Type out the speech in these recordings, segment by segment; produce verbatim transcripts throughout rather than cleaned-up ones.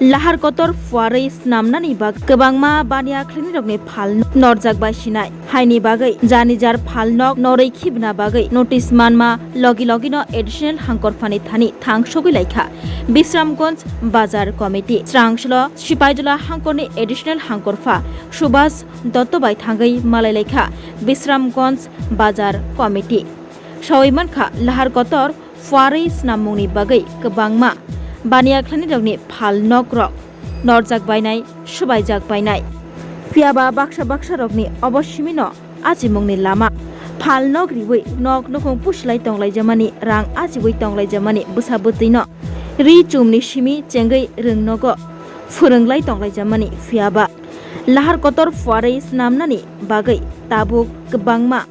Lahar kotor phuarwi snamnani bagwi kwbangma baniya khlainirokni phalnok norjak bai sinai. Haini bagwi jani jar phalnok norwi khibna bagwi notice manma logi logino additional hangkorphani thani thangsogwi laikha Bisramganj Bazar Committee. Srangshlo Sipaijala hangkorni additional hangkorpha Subhas Dotto bai thangwi malai laikha Bisramganj Bazar Committee. Sawi mankha, lahar kotor phuarwi snammungni bagwi kwbangma baniya khlainirokni phalnokrok norjak bainai, subaijak bainai. Phiyaba baksa baksarokni obo simino achimungni lama. Phalnok riwi nok nukhung pusilai tonglaijamani, rang achiwi tonglaijamani bwsa bwtwino ri chumni simi chengwi rwngnogo phwrwnglai tonglaijamani. Phiyaba lahar kotor phuarwi snamnani bagwi tabuk kwbangma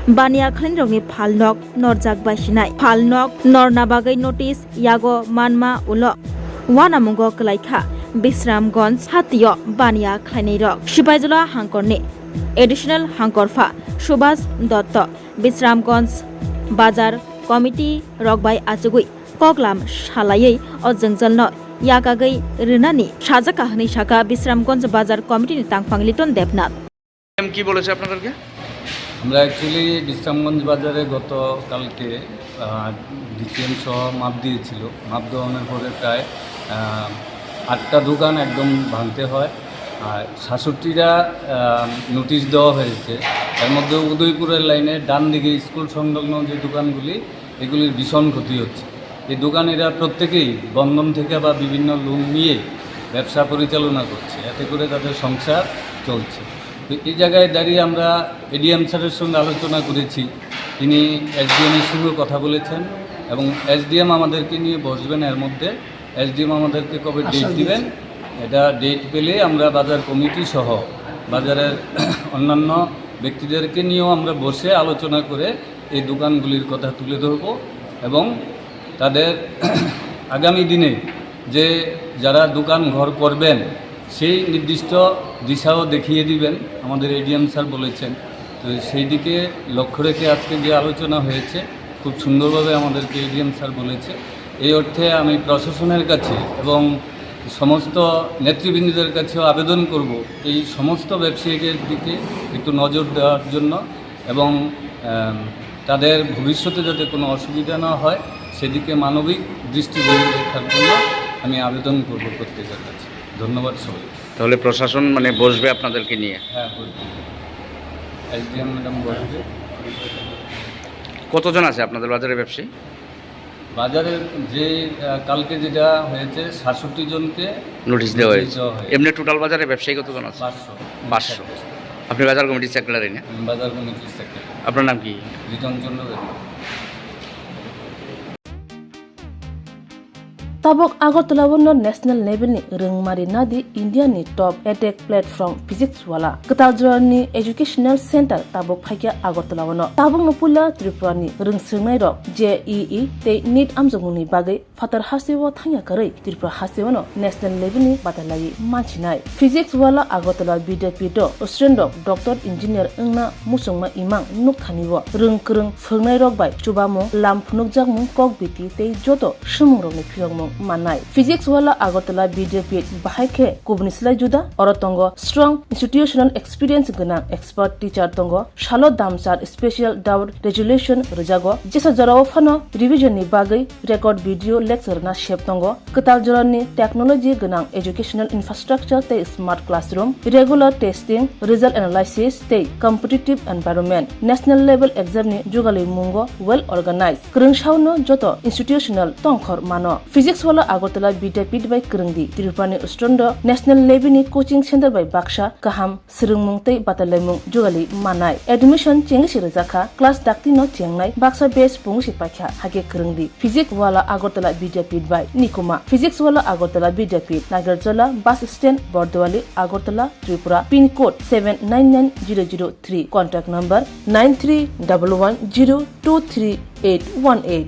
baniya khlainirokni phalnok norjak bai sinai. Phalnok norna bagwi notice yago manma ulo uanamungo kwlaikha Bisramganj hatio baniya khlainairok. Sipaijala hangkorni additional hangkorpha Subhas Dotto Bisramganj Bazar Committee rok bai achugwi koklam salaiwi o jwngjalno yakagwi rwnani sajakha hwnwi sakha Bisramganj Bazar Committee ni tangphang Liton Debnath. এম কি বলেছে আপনাদেরকে? আমরা অ্যাকচুয়ালি বিশ্রামগঞ্জ বাজারে গতকালকে, আহ, ডিসিএম সহ মাপ দিয়েছিল। মাপ দেওয়ানোর পরে প্রায়, আহ, আটটা দোকান একদম ভাঙতে হয়। আর সাতষট্টিটা, আহ, নোটিশ দেওয়া হয়েছে। এর মধ্যে উদয়পুরের লাইনে ডান দিকে স্কুল সংলগ্ন যে দোকানগুলি, এগুলির ভীষণ ক্ষতি হচ্ছে। এই দোকানিরা প্রত্যেকেই বন্ধন থেকে বা বিভিন্ন লোন নিয়ে ব্যবসা পরিচালনা করছে, এতে করে তাদের সংসার চলছে। তো এই জায়গায় দাঁড়িয়ে আমরা এডিএম স্যারের সঙ্গে আলোচনা করেছি, তিনি এসডিএম এর সঙ্গে কথা বলেছেন এবং এসডিএম আমাদেরকে নিয়ে বসবেন। এর মধ্যে এসডিএম আমাদেরকে কবে ডেট দিবেন, এটা ডেট পেলে আমরা বাজার কমিটি সহ বাজারের অন্যান্য ব্যক্তিদেরকে নিয়েও আমরা বসে আলোচনা করে এই দোকানগুলির কথা তুলে ধরব এবং তাদের আগামী দিনে যে যারা দোকান ঘর করবেন, সেই নির্দিষ্ট দিশাও দেখিয়ে দিবেন, আমাদের এডিএম স্যার বলেছেন। তো সেই দিকে লক্ষ্য রেখে আজকে যে আলোচনা হয়েছে, খুব সুন্দরভাবে আমাদেরকে এডিএম স্যার বলেছে। এই অর্থে আমি প্রশাসনের কাছে এবং সমস্ত নেতৃবৃন্দদের কাছেও আবেদন করব, এই সমস্ত ব্যবসায়ীদের দিকে একটু নজর দেওয়ার জন্য এবং, আম, তাদের ভবিষ্যতে যাতে কোনো অসুবিধা না হয়, সেদিকে মানবিক দৃষ্টিভঙ্গি রাখার জন্য আমি আবেদন করব প্রত্যেকের কাছে। ধন্যবাদ সবাই। তাহলে প্রশাসন মানে বসবে আপনাদেরকে নিয়ে? হ্যাঁ, বসবে। এসডিএম ম্যাডাম বসবে। কতজন আছে আপনাদের বাজারে ব্যবসায়ী? বাজারে যে, আহ, কালকে যেটা হয়েছে, সাতষট্টি জনকে নোটিশ দেওয়া নোটিশ হয়েছে। দেওয়া হয়েছে। এমনি টোটাল বাজারে ব্যবসায়ী কতজন আছে? পাঁচশো। পাঁচশো। আপনি বাজার কমিটির সেক্রেটারি না? আমি বাজার কমিটির সেক্রেটারি। আপনার নাম কি? রিটন চন্দ্র দেব। Tabuk Agartala o no national level ni rwngmari nadi India ni top edtech platform Physics Wala. Kwtal jora ni educational center tabuk phaikha Agartala o no. Tabuk no puila Tripura ni rwngswngnai rok J E E tei NEET amjokmung ni bagwi phatar hasteo thangya kwrwi Tripura hasteo no national level ni batalai mansinai. Physics Wala Agartala Vidyapith o student rok doctor engineer wngna muchungma imang nukthani o rwng kwrwng phwrwngnairok bai chubamung, lam phunukjakmung, kok biti tei joto swngmungrokni phiyokmung mannai. Physics Wala Agartala Vidyapith bahai khe kubuni slai juda, oro tongo strong institutional experience gwnang expert teacher tongo, salo damsar special doubt resolution rwjago, jesa jorao phano revision ni bagwi record video lecture na sep tongo, kwtal jorani technology gwnang educational infrastructure tei smart classroom, regular testing, result analysis tei competitive environment, national level exam ni jugali mungo well organized. Kwrwng saono joto institutional tongkhor mano. Physics Wala Agartala Vidyapith bai kwrwngdi. Tripura ni student rok national level ni coaching center bai baksa kaham swrwngmung tei batalaimung jugali manai. Admission chengwi se rwjakha, class dakti no chengnai, baksa batch pungwi se paikha, hakhe kwrwngdi. Physics Wala Agartala Vidyapith bai nikuma. Physics Wala Agartala Vidyapith, Nagarjala bus stand, Bordowali, Agartala, Tripura, pin code seven nine nine zero zero three, contact number nine three double one zero two three eight one eight.